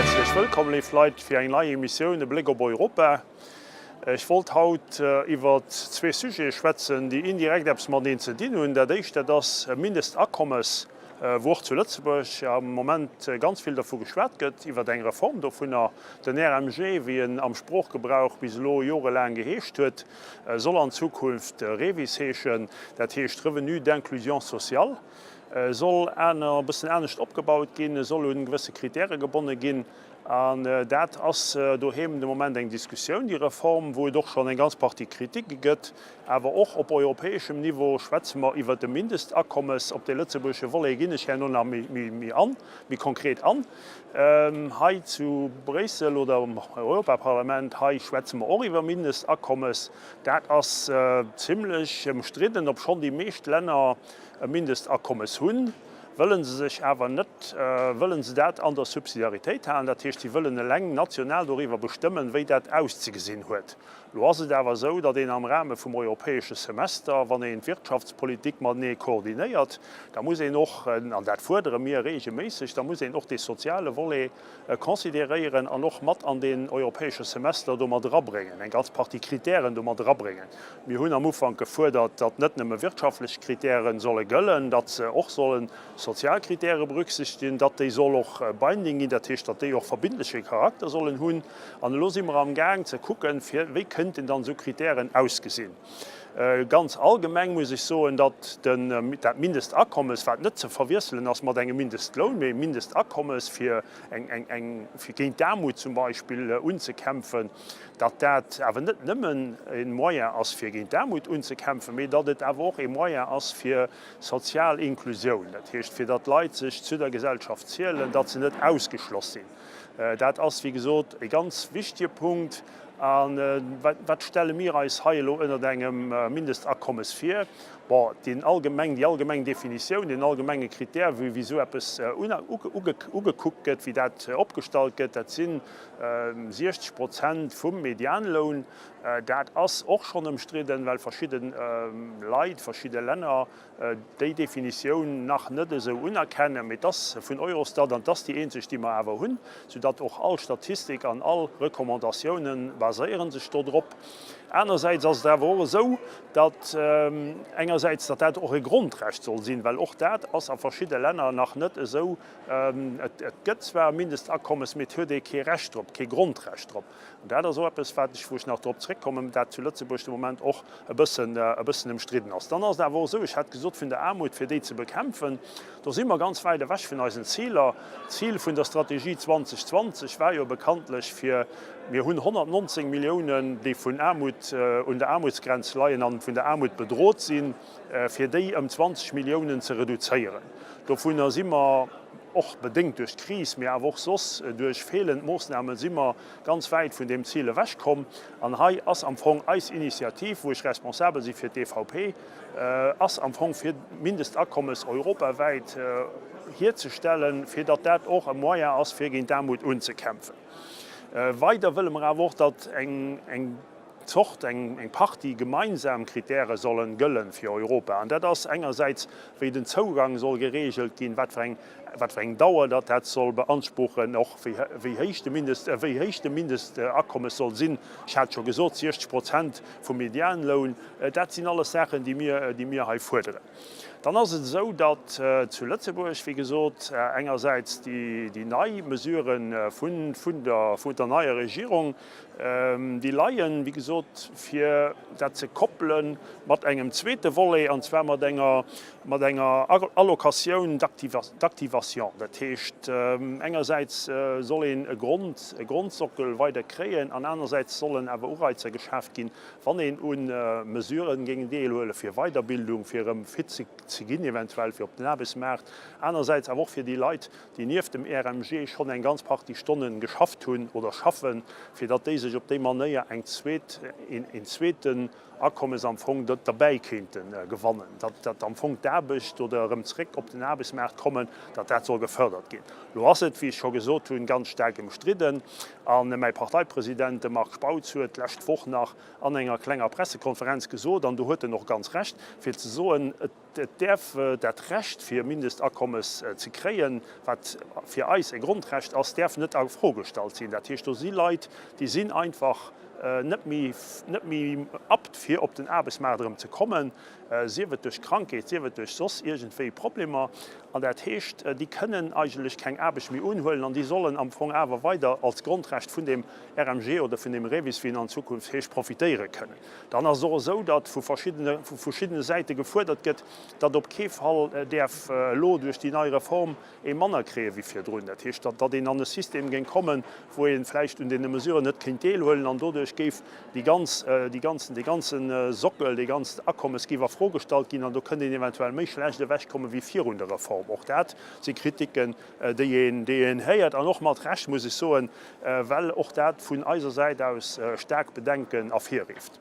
Häerzlech wëllkomm, léif Leit, fir eng nei Emissioun E Bléck op Europa. Ech wollt haut iwwer zwee Sujete schwätzen, déi indirekt eppes mateneen ze dinn hunn. Dat éischt, dat ass e Mindestakommes, wou och zu Lëtzebuerg am Moment ganz vill dervu geschwat gëtt, iwwer eng Reform dovunner. Den RMG, wéi en am Sproochgebrauch bis elo jorelaang geheescht huet, soll an Zukunft REVIS heeschen, dat heescht Revenu d'inclusion sociale, soll e bëssen anescht opgebaut ginn, e soll un gewësse Kritäre gebonne ginn. An dat ass doheem de Moment eng Diskussioun, déi Reform, wou et och schonn eng ganz Partie Kriticke gëtt. Awer och op europäeschem Niveau schwätze mer iwwert e Mindestakommes. Op dee lëtzebuergesche Volet ginn ech herno nach méi an, méi konkret an. Hei zu Bréissel oder am Europaparlament, hei schwätze mer och iwwer Mindestakommes. Dat ass zimlech ëmstridden, obschonn déi meescht Länner e Mindestakommes hunn, wëlle se sech awer net, wëlle se dat an der Subsidiaritéit halen. Dat heescht, si wëllen eleng national doriwwer bestëmmen, wéi dat auszegesinn huet. Elo ass et awer esou, datt een am Rahme vum europäesche Semester, wann een d'Wirtschaftspolitik matenee koordinéiert, da muss een och, an dat fuerdere mir regelméisseg, da muss een och dee soziale Volet consideréieren an och mat an deen europäesche Semester do mat erabréngen, eng ganz Partie Kritären do mat erabréngen. Mir hunn am Ufank gefuerdert, datt net nëmme wirtschaftlech Kritäre solle gëllen, datt se och solle sozial Kritäre berücksichtigen, datt déi soll och binding ginn, dat heescht, datt déi och verbindleche Charakter sollen hunn. An elo si mer amgaang ze kucken, fir wéi kënnten dann esou Kritären ausgesinn. Ganz allgemeng muss ech soen, datt dat Mindestakommes, wat net ze verwiesselen ass mat engem Mindestloun, mee e Mindestakommes fir géint d'Aarmut zum Beispill unzekämpfen, datt dat awer net nëmmen e Moyen ass fir géint d'Aarmut unzekämpfen, mee datt et awer och e Moyen ass fir sozial Inklusioun, dat heescht fir datt d'Leit sech zu der Gesellschaft zielen, datt se net ausgeschloss sinn. Dat ass, wéi gesot, e ganz wichtige Punkt. A wat stelle mir eis hei elo ënnert engem Mindestakommes vir? Bon, deen allgemeng, déi allgemeng Definitioun, deen allgemenge Kritär, wéi esou eppes ugekuckt gëtt, wéi dat opgestallt gëtt, dat si 60 Prozent vum Medianloun. Dat ass och schonn ëmstridden, well verschidde Leit, verschidde Länner déi Definitioun nach net esou unerkennen, mee et ass vun Eurostat an et ass déi eenzeg, déi mer awer hunn, soudatt och all Statistik an all Recommandatiounen baséiere sech do drop. Anersäits ass et awer och esou, datt engersäits, datt dat och e Grondrecht soll sinn, well och dat ass a verschidde Länner nach net esou. Et gëtt zwar e Mindestakommes, mee et huet ee kee Recht drop, kee Grondrecht drop. An dat ass och eppes, wat ech, wou ech nach drop zréckkommen, dat zu Lëtzebuerg de Moment och e bëssen, e bëssen ëmstridden ass. Dann ass et awer och esou, ech hat gesot, vun der Aarmut, fir déi ze bekämpfen, do si mer ganz wäit ewech vun eisen Ziler. D'Zil vun der Strategie 2020 war jo bekanntlech fir, mir hunn 119 Milliounen, déi vun Aarmut, un der Aarmutsgrenz leien an vun der Aarmut bedrot sinn, fir déi ëm 20 Milliounen ze reduzéieren. Dovunner si mer, och bedéngt duerch d'Kris, mee awer och soss duerch feelend Moossnamen, si mer ganz wäit vun deem Zil ewechkomm. An hei ass am Fong eis Initiativ, wou ech responsabel si fir d'EVP, ass am Fong fir d'Mindestakommes europawäit hierzestellen, fir datt dat och e Moyen ass, fir géint d'Aarmut unzekämpfen. Weider wëlle mer awer och, datt eng Zort, eng Partie gemeinsam Kritäre sollen gëllen fir Europa. An dat ass engersäits, wéi den Zougang soll geregelt ginn, wat fir eng, wat fir eng Dauer datt dat soll beanspruchen, och wéi, wéi héich de Mindest, wéi héich de Mindestakommes soll sinn. Ech hat scho gesot, 60 Prozent vum Medianloun. Dat sinn alles Saachen, déi mir, déi mir hei fuerderen. Dann ass et esou, datt zu Lëtzebuerg, wéi gesot, engersäits déi, déi nei Mesuren vun, vun der, vun der neier Regierung, Déi leien, wéi gesot, fir dat ze koppele mat engem zweete Volet, an zwar mat enger, mat enger Allocatioun d'activation. Dat heescht, engersäits soll een e Grond, e Grondsockel weider kréien an anersäits sollen awer Ureizer geschaaft ginn, wann een u Mesuren géing deelhuelen, fir Weiderbildung, fir erëm fit ze ginn eventuell fir op den Aarbechtsmaart, anersäits awer och fir déi Leit, déi nieft dem RMG schonn eng ganz Partie Stonnen geschafft hunn oder schaffen, fir datt déi sech op déi Manéier eng zweet, een zweeten Akommes am Fong derbäi kéinte gewannen, datt am Fong d'Aarbecht oder erëm zréck op den Aarbechtsmaart kommen, datt dat soll gefërdert ginn. Elo ass et, wéi ech scho gesot hunn, ganz staark ëmstridden a mäi Parteipresident, de Marc Spautz, huet d'lescht Woch nach an enger klenger Pressekonferenz gesot, an do huet en och ganz Recht, fir ze soen, et däerf dat Recht fir e Mindestakommes ze kréien, wat fir eis e Grondrecht ass, däerf net a Fro gestallt sinn. Dat heescht, do si Leit, déi sinn einfach net méi, net méi apte fir op den Aarbechtsmaart erëm ze kommen, sief et duerch Krankheet, sief et duerch soss iergendwéi Problemer. An dat heescht, déi kënnen eigentlech keng Aarbecht méi unhuelen an déi sollen am Fong awer weider als Grondrecht vun deem RMG oder vun deem REVIS, wéi en an Zukunft heescht, profitéiere kënnen. Dann ass et och esou, datt vu verschiddene, vu verschiddene Säite gefuerdert gëtt, datt op kee Fall däerf elo duerch déi nei Reform ee manner kréie wéi virdrun. Dat heescht, datt, datt een an e System géing kommen, wou ee vläicht un deene Mesuren net kéint deelhuelen an doduerch géif déi ganz, déi ganzen, dee ganze Sockel, dee ganzt Akommes géif a Fro gestallt ginn an do kënnt een eventuell méi schlecht ewechkomme wéi virun der Reform. Och dat si Kritiken, déi een, déi een héiert an och mat Recht, muss ech soen, well och dat vun eiser Säit aus staark Bedenken ervirrifft.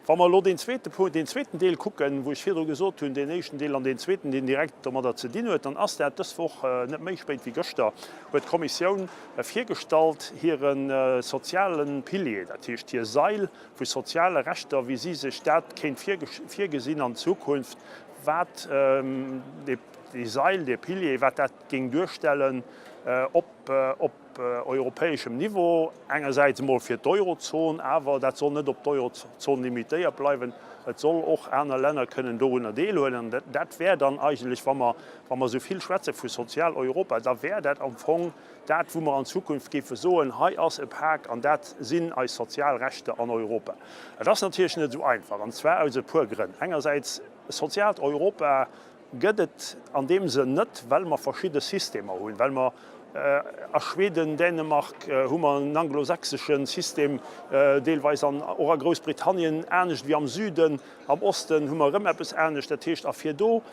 Wa mer elo deen zweete Punkt, deen zweeten Deel kucken, wou ech virdru gesot hunn, deen éischten Deel an deen zweeten, deen direkt domadder ze dinn huet, dann ass dat dës Woch, net méi spéit wéi gëschter, huet d'Kommissioun virgestallt hire soziale Pilier, dat heescht hir Sail vu soziale Rechter, wéi si sech dat kéint virgesinn an Zukunft, wat déi Sail, dee Pilier, wat dat géing duerstellen op europäeschem Niveau, engersäits emol fir d'Eurozon, awer dat soll net op d'Eurozon limitéiert bleiwen, et soll och aner Länner kënnen dorunner deelhuelen. An dat wär dann eigentlech, wa mer, wa mer esou vill schwätze vu Sozialeuropa, da wär dat am Fong dat, wou mer an Zukunft géife soen, hei ass e Pak an dat sinn eis sozial Rechter an Europa. Et ass natierlech net esou einfach, an zwar aus e puer Grënn. Engersäits, e soziaalt Europa Gëtt et an deem Sënn net, well mer verschidde Systemer hunn, well mer a Schweden, Dänemark hu mer en anglosächsesche System deelweis an och a Groussbritannien anescht wéi am Süden, am Osten hu mer erëm eppes anescht. Dat heescht, a fir do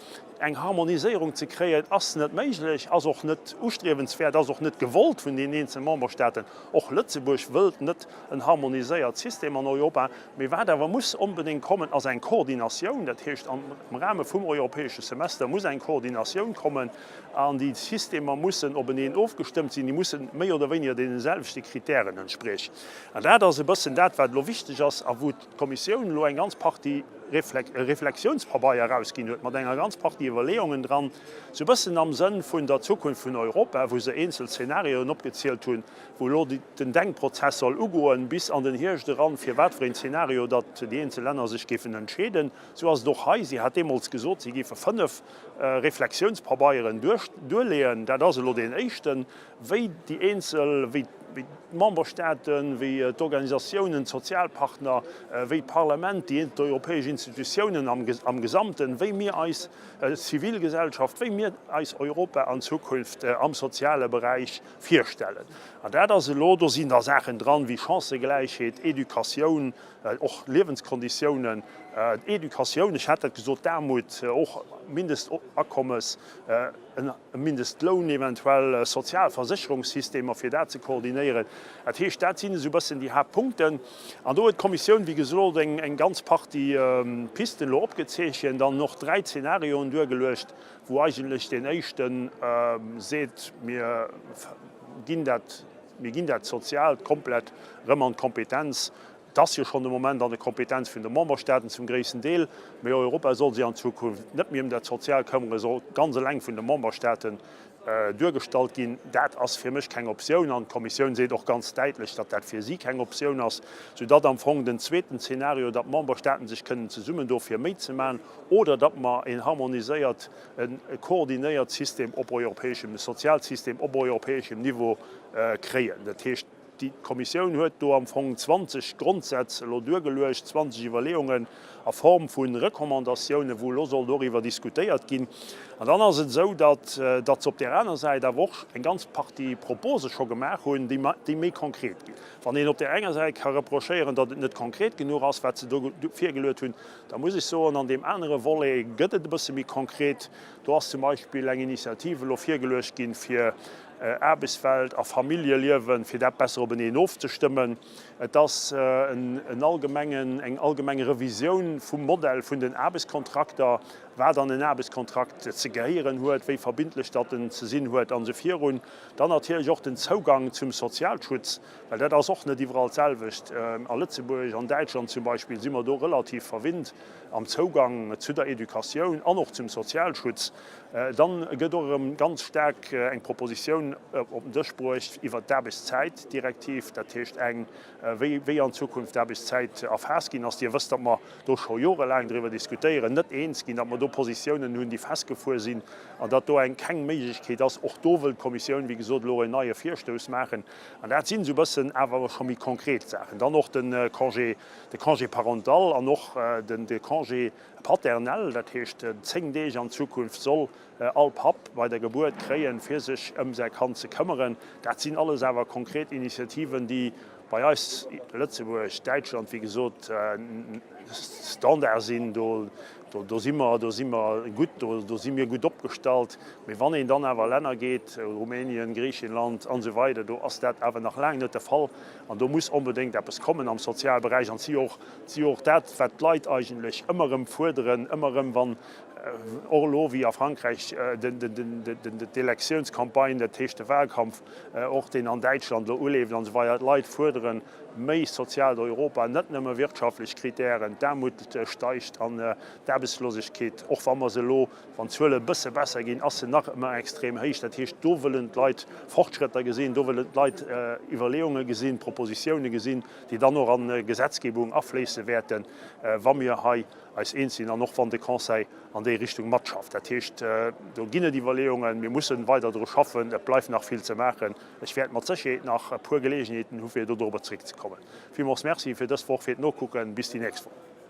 eng Harmoniséierung ze kréien, ass net méiglech, ass och net ustriewenswäert, ass och net gewollt vun den eenzele Memberstaaten. Och Lëtzebuerg wëllt net en harmoniséiert System an Europa. Mee wat awer muss onbedéngt kommen, ass eng Koordinatioun. Dat heescht, am Rahme vum europäesche Semester muss eng Koordinatioun kommen an déi Systemer mussen openeen ofgestëmmt sinn, déi mussen méi oder wéiniger deene selwechte Kritären entspriechen. An dat ass e bëssen dat, wat elo wichteg ass a wou d'Kommissioun elo eng ganz Partie Reflexiounspabeier erausginn huet mat enger ganz Partie Iwwerleeungen dran, sou e bëssen am Sënn vun der Zukunft vun Europa, wou se eenzel Zenarioen opgezielt hunn, wou elo den Denkprozess soll ugoen, bis an den Hierscht eran, fir wat fir een Zeenario datt déi eenzel Länner sech géifen entscheeden. Esou ass et och hei. Si hat deemools gesot, si géife 5 Reflexiounspabeieren duerleeën. Dat ass elo deen éischten, wéi déi eenzel, wéi d'Memberstaaten, wéi d'Organisatiounen, d'Sozialpartner, wéi d'Parlament, déi europäesch Institutiounen am Gesamten, wéi mir eis Zivilgesellschaft, wéi mir eis Europa an Zukunft am soziale Beräich virstellen. An dat ass elo, do sinn da Saachen dran wéi Chancëgläichheet, Educatioun, och Liewenskonditiounen, Educatioun, ech hat dat gesot, d'Aarmut, och Mindestakommes, e Mindestloun eventuell, Sozialversécherungssystemer, fir dat ze koordinéieren. Dat heescht, dat sinn esou e bëssen déi Haaptpunkten. An do huet d'Kommissioun, wéi gesot, eng ganz Partie Pisten elo opgezeechent an och 3 Zenarioen duergeluecht, wou eigentlech deen éischte seet, mir ginn dat, mir ginn dat Soziaalt komplett erëm an d'Kompetenz. Et ass jo schonn de Moment an der Kompetenz vun de Memberstaaten zum gréissten Deel, mee Europa soll sech an Zukunft net méi ëm dat Soziaalt këmmere, soll ganz eleng vun de Memberstaaten duergestallt ginn. Dat ass fir mech keng Optioun an d'Kommissioun seet och ganz däitlech, datt dat fir si keng Optioun ass, soudatt am Fong den zweeten Zeenario, datt d'Memberstaaten sech kënnen zesummen do fir méi ze maachen, oder datt mer een harmoniséiert, e koordinéiert System op europäeschem, e Sozialsystem op europäeschem Niveau kréien. Dat heescht, déi Kommissioun huet do am Fong 20 Grondsätz elo duergeluecht, 20 Iwwerleeungen a Form vu Recommandatiounen, wou elo soll doriwwer diskutéiert ginn. An dann ass et esou, datt datt se op där aner Säit awer och eng ganz Partie Propose scho gemaach hunn, déi méi konkret ginn. Wann een op där enger Säit ka reprochéieren, datt et net konkret genuch ass, wat se do virgeluet hunn, Da muss ech soen, an deem anere Volet gëtt et e bësse méi konkret. Do ass zum Beispill eng Initiativ elo virgeluecht ginn, fir Aarbechtswelt a Familljeliewen, fir dat besser openeen ofzestëmmen. Et ass en allgemengen, eng allgemeng Revisioun vum Modell vun den Aarbechtskontrakter, wat an en Aarbechtskontrakt ze gehéieren huet, wéi verbindlech datt en ze sinn huet an esou virun. Dann natierlech och den Zougang zum Sozialschutz, well dat ass och net iwwerall d'selwecht. A Lëtzebuerg, an Däitschland zum Beispill, si mer do relativ verwinnt am Zougang zu der Educatioun an och zum Sozialschutz. Dann gëtt och erëm ganz staark eng Propositioun op den Dësch bruecht iwwert d'Aarbechtszäitdirektiv, dat heescht eng, wéi wéi an Zukunft d'Aarbechtszäit erfaasst ginn ass. Dir wësst, datt mer do scho jorelaang driwwer diskutéieren, net eens ginn, datt mer do Positiounen hunn, déi festgefuer sinn an datt do eng keng Méiglechkeet ass. Och do wëll d'Kommissioun, wéi gesot, elo en neie Virstouss maachen. An dat sinn esou e bëssen awer scho méi konkret Saachen. Dann och de Congé, de Congé parental an och den de Congé Paternel, dat heescht 10 Deeg an Zukunft soll all Papp bei der Gebuert kréien, fir sech ëm säi Kand ze këmmeren. Dat sinn alles awer konkret Initiativen, déi bei eis, Lëtzebuerg, Däitschland, wéi gesot, Standard sinn. Do, do si mer, do si mer gutt, do, do si mir gutt opgestallt. Mee wann een dann awer a Länner geet, Rumänien, Griichenland an esou weider, do ass dat awer nach laang net de Fall. An do muss onbedéngt eppes kommen am Sozialberäich. An et si jo och, et si jo och dat, wat d'Leit eigentlech ëmmer erëm fuerderen, ëmmer erëm, wann och elo wéi a Frankräich d'Elektiounscampagne, dat heescht de Wahlkampf och, deen an Däitschland elo uleeft an esou weider, d'Leit fuerderen méi soziaalt Europa, net nëmme wirtschaftlech Kritären. D'Aarmut steigt an d'Aarbechtslosegkeet, och wa mer se elo Wann d'Zuele e bësse besser ginn, ass se nach ëmmer extrem héich. Dat heescht, do wëllen d'Leit Fortschrëtter gesinn, do wëllen d'Leit Iwwerleeunge gesinn, Propositioune gesinn, déi dann och an d'Gesetzgebung afléisse wäerten, wa mir hei eis eens sinn an och wann de Conseil an déi Richtung matschafft. Dat heescht, do ginn et Iwwerleeungen, mir mussen weider dru schaffen, et bleift nach vill ze maachen. Ech wäert mat Sécherheet nach e puer Geleegenheeten hu fir do dorobber zréckzekommen. Villmools Merci fir dës Woch, fir d'Nokucken. Bis déi nächst Woch.